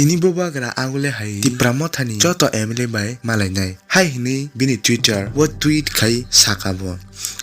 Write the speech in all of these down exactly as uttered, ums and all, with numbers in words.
Tini bubagra agule hai Tipra Mothani joto M L A bai malainai. Hai hinwi bini Twitter o tweet khai saka bo.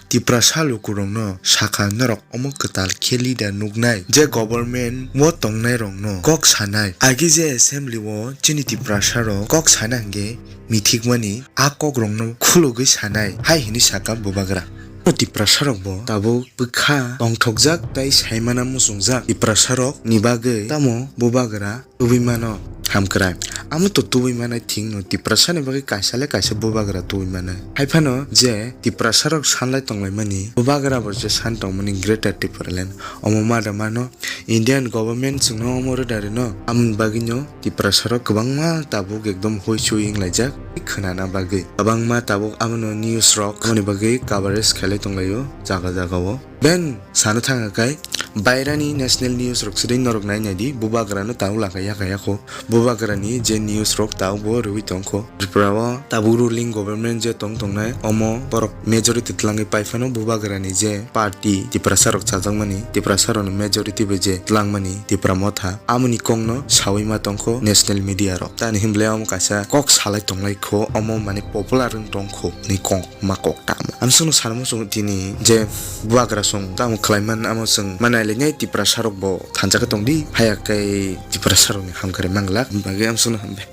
Tiprasa lukurokno saka norok omo kwtal khe leader nuknai je government o tongnairokno kok sanai. Agi je assembly o chini Tiprasarok kok sana hwnkhe mithikmani a kokrokno khulugwi sanai hai hinwi saka bubagra. Tiprasarokbo tabuk bwkha tongthokjak tei saimana muchungjak Tiprasarokni bagwi tamo bubagra tubui mano hamkrai. Amo to tubui manai thikno Tiprasani bagwi kaisa le kaisa bubagra tubui mano. Haiphano je Tiprasarok sanlai tonglaimani, bubagra bo je san tongmani Greater Tipraland, omo ma da mano Indian government chwngno omo rwda rwno. Amoni bagwino Tiprasarok kwbangma tabuk ekdom hoi sui wnglaijak khwnana bagwi. Kwbangma tabuk abono news rok aboni bagwi coverage khailai tonglaio jaga jagao. Ben sano thangkha kai bairani national news rok siri norok nai nai di, bubagrano tau laka yaka yako. Bubagrani je news rok tau bo rwi tongkho. Tripura o tabuk ruling government je tong tongnai, omo borok majority twlangwi paiphano bubagrani je party Tiprasa rok chajakmani, Tiprasa rokni majority bai je twlangmani Tipra Motha, amoni kokno sawi ma tongkho national media rok. Tani hwnble omo kaisa kok salai tonglai kho, omo mane popular wng tongkho ni kok. Ma kok tamo. Ang chwngno sanmo chwng tini je bubagra chwng tamo khlai man, amo chwng ma nailainai Tiprasa rok bo thansa khe tong di, haya khe Tiprasa rokni hamkrai manglak, bagwi ang chwngno hambai.